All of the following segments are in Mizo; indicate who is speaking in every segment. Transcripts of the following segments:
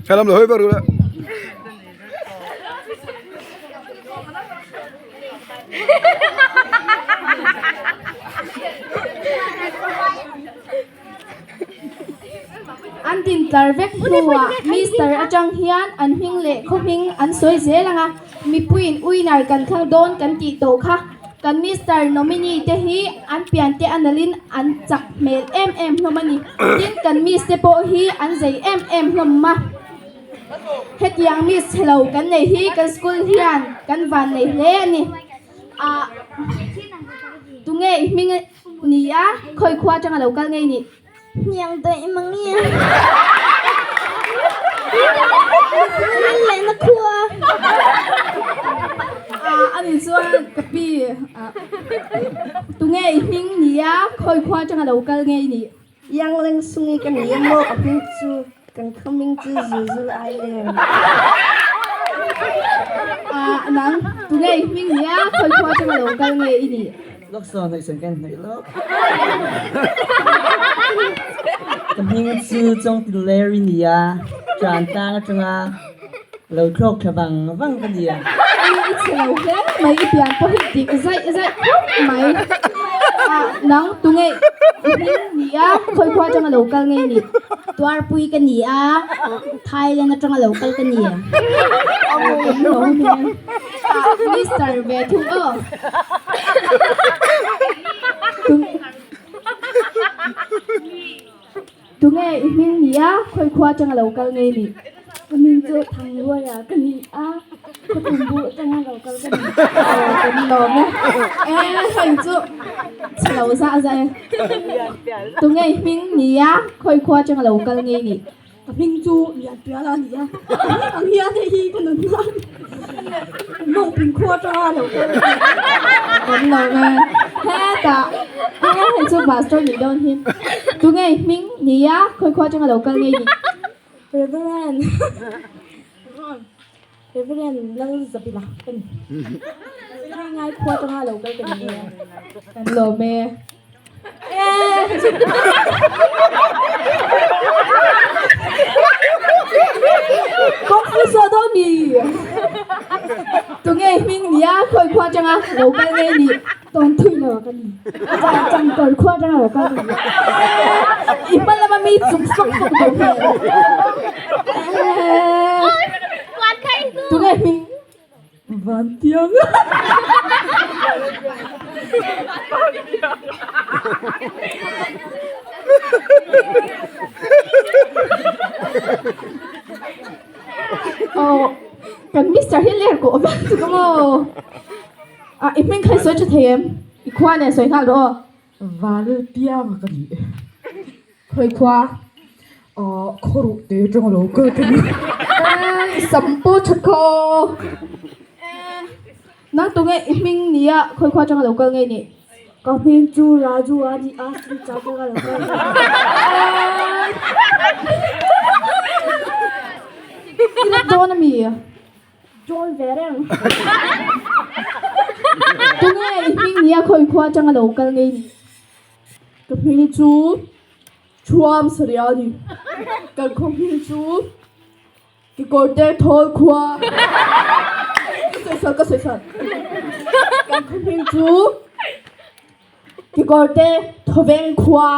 Speaker 1: Salam lo hoi bar gula.
Speaker 2: An din tlar vek hnuah Mister atang hian an hming leh khaw hming an sawi zel ang a, mipuiin winner kan thlang dawn kan tih tawh kha. Kan Mister nominee te hi an pian te a nalhin an chak hmel em em hlawm a ni. Tin, kan Miss te pawh hi an zei em em hlawm a. Hetiang Miss chhe lo kan nei hi kan school hian kan van nei hle a ni. Ah, tunge i hming ni a, khawi khua atanga lo kal ngei ni? Hniang daih mang i. Lal leh na khua. Ani chuan ka pi tunge i hming ni a, khawi khua atanga lo kal nge i nih?
Speaker 3: Yangleng sungi ka ni a maw ka hming chu kan khaw hming chu Zuzul Island.
Speaker 2: Nang tunge i hming ni a, khawi khua atanga lo kal nge i nih?
Speaker 4: Lawksaw hnaih sawn kan hnaih lawk. Ka hming chu Chawngtin Larry ni a, Tran tlang atanga lo thlawk thla vang vang ka ni a.
Speaker 2: I i chhe lo hle mai, i pian pawh hi dik zaih zaih khawp mai. Nang tunge i hming ni a, khawi khua atanga lo kal nge ni?
Speaker 5: Tuarpui ka ni a, Thailand atanga lo kal ka ni.
Speaker 2: Mister ve thung aw. Tunge i hming ni a, khawi khua atanga lo kal nge ni?
Speaker 6: Ka hming chu Thangluaia ka ni a, khaw tumbu atanga lo kal ka ni.
Speaker 2: Aw kan lawm e. E hei chu chhe lo zah zah e. Tunge i hming ni a, khawi khua atanga lo kal nge ni?
Speaker 6: Ka hming chu Lianpiala a ni a, ka hming ang hian hei hi ka nunna a ni. Mawngping khua atanga lo kal a ni.
Speaker 2: Kan lo e. Hetah he hei chu pastor nih dawn hi. Tunge i hming ni a, khawi khua atanga lo kal nge i nih?
Speaker 6: Reverend Reverend Lalzabila ka ni. Ngai khua atanga lo kal ka ni e.
Speaker 2: Kan lawm e. Tunge hming nia khawi khua atanga lo kal nge ni tawn thui lo ka ni changkawr khua atanga lo kal ka ni i hma lama mi chuk sawk sawk duh hmel tunge hming Vantiang. Aw kan Mister hi ler kawh vek chu ka maw. Ah i hming kha i sawi tha thei em? I khua nen sawi nghal rawh aw.
Speaker 7: Vantiang ka ni e.
Speaker 2: Khawi khua?
Speaker 7: Aw khaw ruh te atanga lo kal ka ni.
Speaker 2: I sam pawh that kha aw. Nang tunge i hming nia khawi khua atanga lo kal nge ni?
Speaker 6: Ka hming chu Raju a ni a, Silchar atanga lo kal ka ni.
Speaker 2: I la dawn ami?
Speaker 6: Dawn ve reng.
Speaker 2: Tunge i hming nia khawi khua atanga lo kal nge ni?
Speaker 6: Ka hming chu Thuam Saria a ni. Kan khaw hming chu Kekawrte Thawl Khua. Ka sawi sual, ka sawi sual. Kan khaw hming chu
Speaker 2: Kekawrte Thawveng Khua.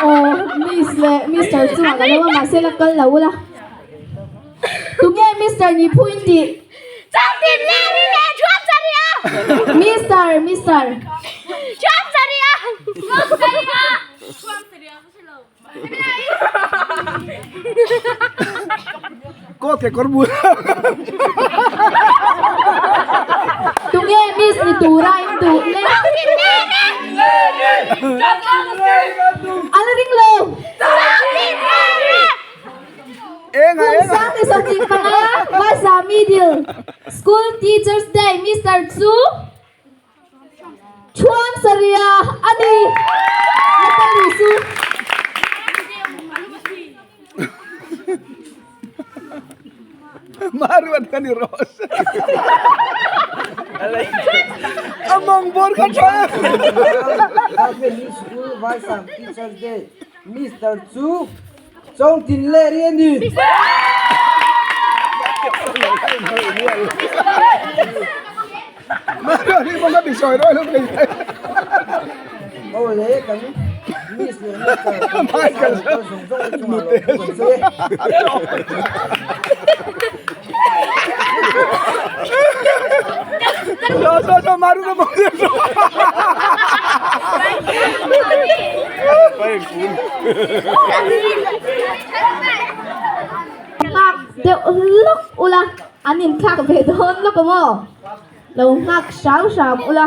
Speaker 2: Aw, Miss leh Mister chungah ka lo a, mahse la kal lo ula. Tunge Mister ni phu in tih?
Speaker 8: Changtin Larry leh Thuam Saria!
Speaker 2: Mister, Mister.
Speaker 8: Thuam Saria! Thuam Saria! Thuam Saria ka hre lo.
Speaker 1: Coat ke kawr bul.
Speaker 2: Tunge Miss ni tura in duh le?
Speaker 8: Changtin Larry!
Speaker 2: A la ring lo.
Speaker 8: Changtin Larry!
Speaker 2: Kum sang ni 25 Vaisa Middle School Teachers Day Mister chu Thuam Saria a ni. Natalie chu.
Speaker 1: Maruat ka ni Rose. Among bor ka tha.
Speaker 4: Family School Vaisam Teachers Day Mister chu Chawngtin leh ri a ni. Aw le kan Miss leh Mister kan Mister zawng zawng te chungah lo thu kan sawi e.
Speaker 2: Nghak deuh lawk ula, an inthlak ve dawn lawk ang aw. Lo nghak hram hram ula.